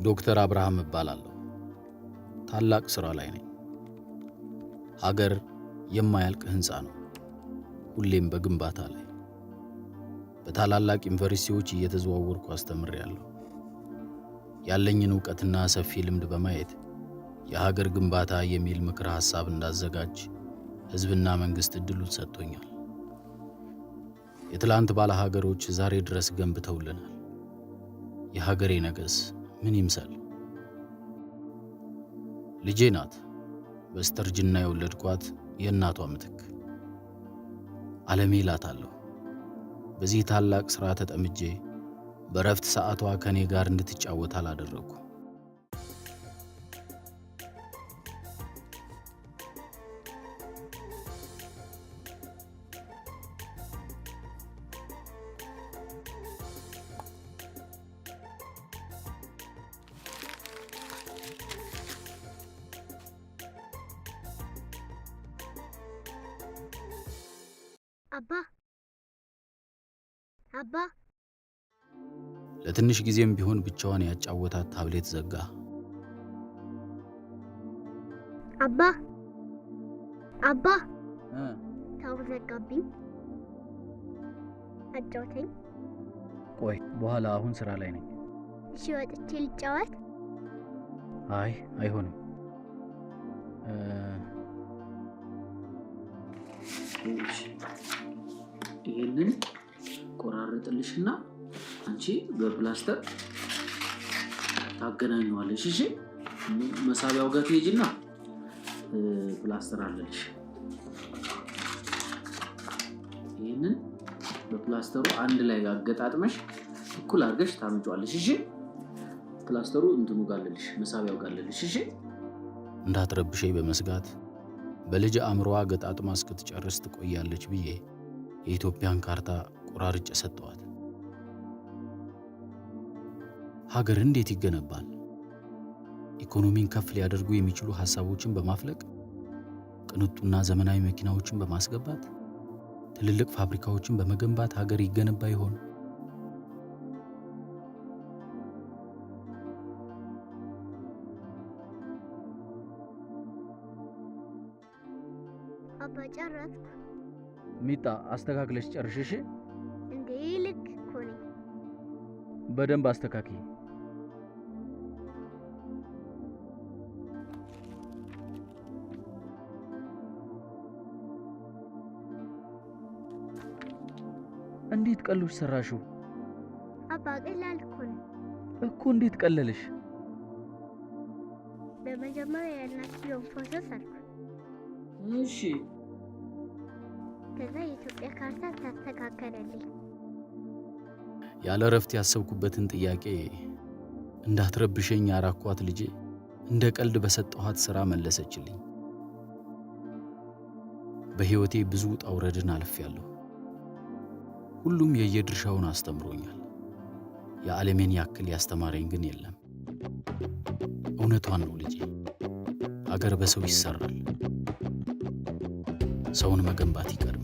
ዶክተር አብርሃም እባላለሁ። ታላቅ ሥራ ላይ ነኝ። ሀገር የማያልቅ ሕንፃ ነው፣ ሁሌም በግንባታ ላይ። በታላላቅ ዩኒቨርሲቲዎች እየተዘዋወርኩ አስተምሬያለሁ። ያለኝን እውቀትና ሰፊ ልምድ በማየት የሀገር ግንባታ የሚል ምክረ ሐሳብ እንዳዘጋጅ ሕዝብና መንግሥት ዕድሉን ሰጥቶኛል። የትላንት ባለ ሀገሮች ዛሬ ድረስ ገንብተውልናል። የሀገሬ ነገስ ምን ይምሰል? ልጄ ናት፣ በስተርጅና የወለድኳት የእናቷ ምትክ። ዓለሜ እላታለሁ። በዚህ ታላቅ ሥራ ተጠምጄ በእረፍት ሰዓቷ ከኔ ጋር እንድትጫወት አላደረግኩ። አባ፣ አባ። ለትንሽ ጊዜም ቢሆን ብቻዋን ያጫወታት ታብሌት ዘጋ። አባ፣ አባ፣ ታው ዘጋብኝ። አጫውተኝ። ቆይ በኋላ፣ አሁን ሥራ ላይ ነኝ። እሺ፣ ወጥቼ ልጫወት? አይ፣ አይሆንም። ይሄንን ቆራርጥልሽና አንቺ በፕላስተር ታገናኘዋለሽ። እሺ፣ መሳቢያው ጋር ትሄጂና ፕላስተር አለልሽ። ይህንን በፕላስተሩ አንድ ላይ አገጣጥመሽ እኩል አድርገሽ ታመጪዋለሽ። እሺ፣ ፕላስተሩ እንትኑ ጋር አለልሽ፣ መሳቢያው ጋር አለልሽ። እሺ። እንዳትረብሸኝ በመስጋት በልጅ አእምሮዋ ገጣጥማ እስክትጨርስ ትቆያለች ብዬ የኢትዮጵያን ካርታ ቆራርጬ ሰጠኋት። ሀገር እንዴት ይገነባል? ኢኮኖሚን ከፍ ሊያደርጉ የሚችሉ ሐሳቦችን በማፍለቅ፣ ቅንጡና ዘመናዊ መኪናዎችን በማስገባት፣ ትልልቅ ፋብሪካዎችን በመገንባት ሀገር ይገነባ ይሆን? አባ፣ ጨረስኩ። ሚጣ፣ አስተካክለሽ ጨርሽ። እሺ። እንዴ፣ ልክ እኮ ነኝ። በደንብ አስተካክይ። እንዴት ቀሎሽ ሰራሽው? አባ፣ ቀላል እኮ ነው። እኮ እንዴት ቀለልሽ? በመጀመሪያ የእናትየውን ፎቶ ሳልኩ። እሺ። ከዛ የኢትዮጵያ ካርታ ታስተካከለልኝ። ያለ እረፍት ያሰብኩበትን ጥያቄ እንዳትረብሸኝ ያራኳት ልጄ እንደ ቀልድ በሰጠኋት ሥራ መለሰችልኝ። በሕይወቴ ብዙ ውጣ ውረድን አልፌያለሁ። ሁሉም የየድርሻውን አስተምሮኛል። የዓለሜን ያክል ያስተማረኝ ግን የለም። እውነቷን ነው ልጄ። አገር በሰው ይሰራል። ሰውን መገንባት ይቀድማል።